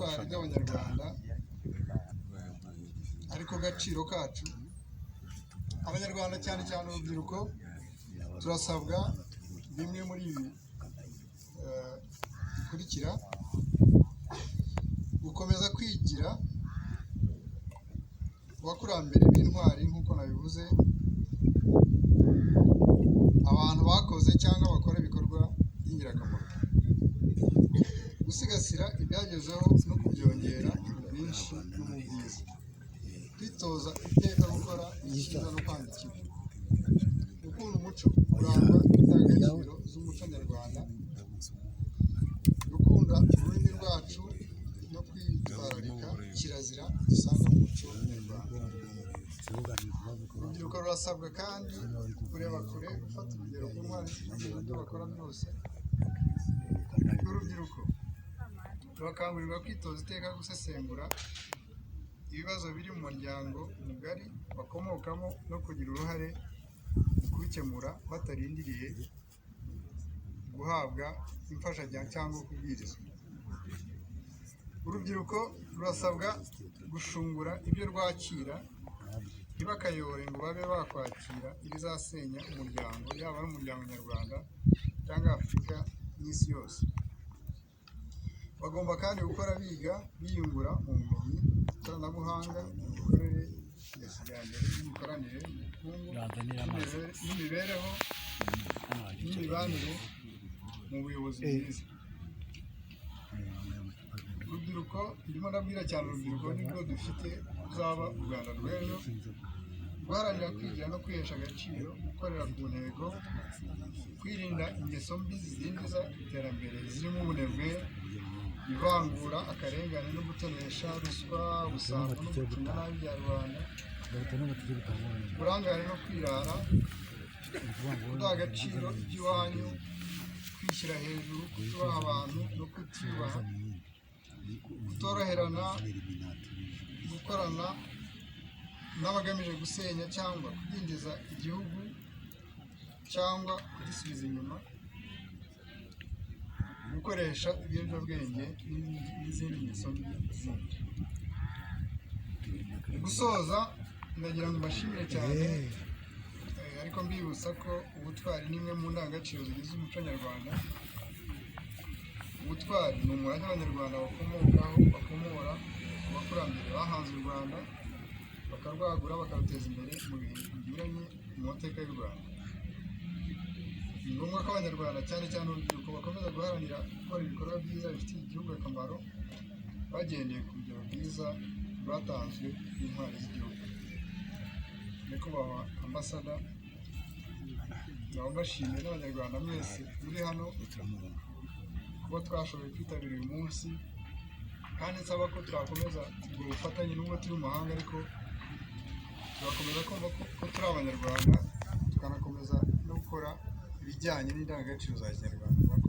Ubutwari bw'Abanyarwanda ariko gaciro kacu. Abanyarwanda, cyane cyane urubyiruko, turasabwa bimwe muri ibi bikurikira: gukomeza kwigira ku bakurambere b'intwari, nk'uko nabivuze, abantu bakoze cyangwa bakora ibikorwa by'ingirakamaro, gusigasira ibyagezweho no kubyongera mu bwinshi no mu bwiza, kwitoza iteka gukora icyiza no kwanga ikibi, gukunda umuco urangwa n'indangagaciro z'umuco nyarwanda, gukunda ururimi rwacu no kwitwararika kirazira dusanga mu muco nyarwanda. Urubyiruko rurasabwa kandi kureba kure, gufata urugero ku ntwari z'igihugu mu byo bakora byose. Urubyiruko rurakangurirwa kwitoza iteka gusesengura ibibazo biri mu muryango mugari bakomokamo no kugira uruhare mu kubikemura batarindiriye guhabwa imfashanyo cyangwa kubwirizwa. Urubyiruko rurasabwa gushungura ibyo rwakira, ntibakayobore ngo babe bakwakira ibizasenya umuryango, yaba ari umuryango nyarwanda cyangwa Afurika n'isi yose. Bagomba kandi gukora biga, biyungura mu bumenyi, ikoranabuhanga, mu mikorere ya kijyambere n'imikoranire, mu bukungu n'imibereho n'imibanire, mu buyobozi bwiza. Urubyiruko, ndimo ndabwira cyane urubyiruko, nibwo dufite ruzaba u Rwanda rw'ejo. Guharanira kwigira no kwihesha agaciro, gukorera ku ntego, kwirinda ingeso mbi zidindiza iterambere zirimo ubunebwe, ivangura, akarengane no gutonesha, ruswa, ubusambo no gucunga nabi bya rubanda, uburangare no kwirara, kudaha agaciro iby'iwanyu, kwishyira hejuru, kutubaha abantu no kutiyubaha, kutoroherana, gukorana n'abagamije gusenya cyangwa kudindiza igihugu cyangwa kugisubiza inyuma, gukoresha ibiyobyabwenge n'izindi ngeso mbi zindi. Mu gusoza, ndagira ngo mbashimire cyane, ariko mbibutsa ko ubutwari ni imwe mu ndangagaciro zigize umuco nyarwanda. Ubutwari ni umurage Abanyarwanda bakomokaho, bakomora ku bakurambere bahanze u Rwanda, bakarwagura, bakaruteza imbere mu bihe binyuranye mu mateka y'u Rwanda. Ni ngombwa ko Abanyarwanda, cyane cyane urubyiruko, bakomeza guharanira gukora ibikorwa byiza bifitiye igihugu akamaro, bagendeye ku rugero rwiza rwatanzwe n'intwari z'igihugu. Nyakubahwa Ambasada, nkaba mbashimiye n'Abanyarwanda mwese muri hano kuba twashoboye kwitabira uyu munsi, kandi nsaba ko twakomeza ubwo bufatanye nubwo turi mu mahanga, ariko tugakomeza kumva ko turi Abanyarwanda, tukanakomeza no gukora ibijyanye n'indangagaciro za kinyarwanda. Murakoze.